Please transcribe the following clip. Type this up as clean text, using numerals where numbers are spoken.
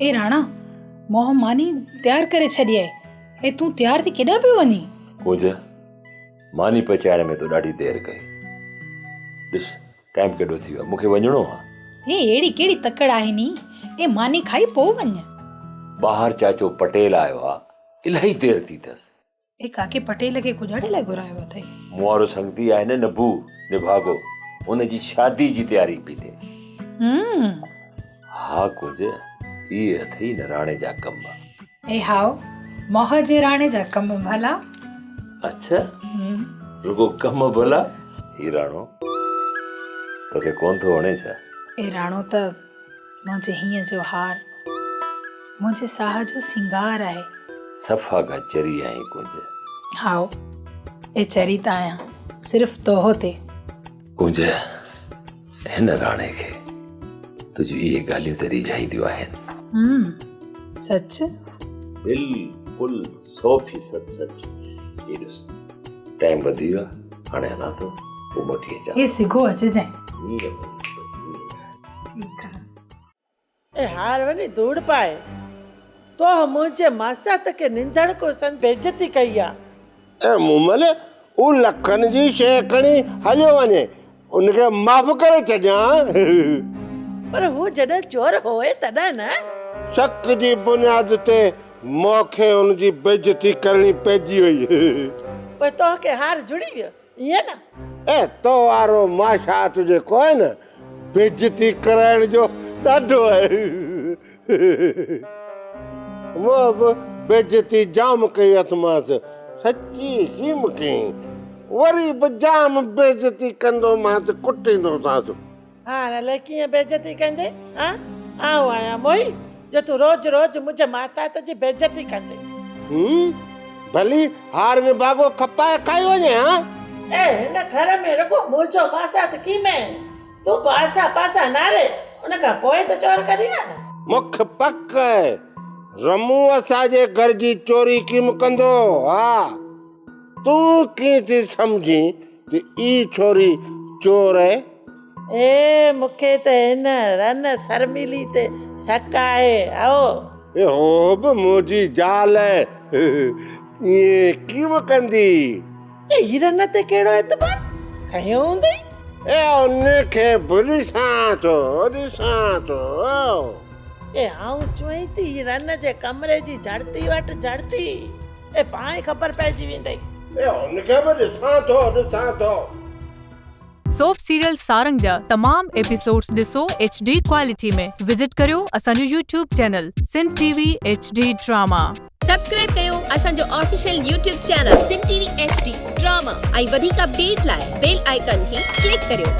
اي راڻا، مون ماني تيار ڪري ڇڏي آهي. اي تون تيار ٿي ڪيڏانهن پيو وڃين؟ ڪونج، ماني پچائڻ ۾ تو ڏاڍي دير ڪئي. ڏس، ٽائيم ڪيڏو ٿي ويو آهي، مون کي وڃڻو آهي. اي اهڙي ڪهڙي تڪڙ آهي ني، اي ماني کائي پوء وڃ. ٻاهر چاچو پٽيل آيو آهي، الاهي دير ٿي اٿس. اي ڪاڪي پٽيل کي ڪڄاڙي لاء گهرايو اٿئي؟ مون وارو سنگتي آهي نه نبو نڀاڳو، ان جي شادي جي تياري پئي ٿئي. هم. ها ڪونج، اهي اٿئي نه راڻي جا ڪم. اي هائو، موهه جي راڻي جا ڪم ڀلا. اڇا، رڳو ڪم ڀلا؟ هي راڻو توکي ڪونه ٿو وڻي ڇا؟ اي راڻو ته منهنجي هينئن جو هار، منهنجي ساهه جو سينگار آهي. صفا ڪا چري آهين ڪونج. هائو، اي چري ته آهيان، صرف توهه تي. ڪونج، هن راڻي کي تنهنجون اهي ڳالهيون ته ريجهائينديون آهن. هم، سچ؟ بلڪل سو فيصد سچ. هي ڏس، ٽائيم وڌي ويو آهي، هاڻي هلان ٿو، پوء موٽي اچان. اي سگهو اچجانء. ائين بس ائين. ٺيڪ آ. اي هار وڃي ڌوڙ پائي. توهه منهنجي ماسات کي ننڌڻڪو سمجهي بيعزتي ڪئي آ. اي مومل، هو لکن جي شيء کڻي هليو وڃي، ان کي معاف ڪري ڇڏيان. پر هو جڏهن چور هوئي تڏهن نه. شڪ جي بنياد تي مون کي ان جي بيعزتي ڪرڻي پئجي وئي. پوء توهه کي هار جڙي ويو. ائين نه؟ اي تو وارو ماشات جيڪو آهي نه بيعزتي ڪرائڻ جو ڏاڍو آهي. مون به بيعزتي جام ڪئي اٿمانس. سچي هيم ڪئين. وري به جام بيعزتي ڪندومانس ڪٽيندوسانس. هاڻ الائي ڪيئن بيعزتي ڪندين ها؟ آئون آهيان موئي جو تون روز روز منهنجي ماتحت جي بيعزتي ڪندين. هم، ڀلي هار نڀاڳو کپائي کائي وڃي ها. اي هن گهر ۾ رڳو منهنجو ماسات ڪيمي، تون به آسا پاسا ناري ان کان پوء ته چور ڪرين ها نه. مونکي پڪ آهي رمون اسان جي گهر جي چوري ڪيم ڪندو ها. تون ڪيئن ٿي سمجهين ته اي ڇوري چور اهي؟ اي مون کي ته هن رن سرميلي تي شڪ آهي. هئو. اي هو به منهنجي زال اهي. ائين ڪيئن ڪندي؟ اي هي رن تي ڪهڙو اعتبار؟ کنيو هوندئي. اي ان کي به ڏسان ٿو، ڏسان ٿو. اي آئون چوين ٿي هي رن جي ڪمري جي جهڙتي وٽ جهڙتي. اي پاڻ ئي خبر پئجي ويندئي. اي هن کي به ڏسان ٿو، ڏسان ٿو. سوپ سيريل سارنگ جا تمام ايپيسوڊز ڏسو ايڇ ڊي ڪوالٽي ۾ وزٽ ڪريو اسان جو YouTube channel Sindh T V H D drama. Subscribe ڪيو اسان جو official YouTube channel Sindh T V H D drama ۽ وڌيڪ اپڊيٽ لاء بيل آئيڪان کي ڪلڪ ڪريو.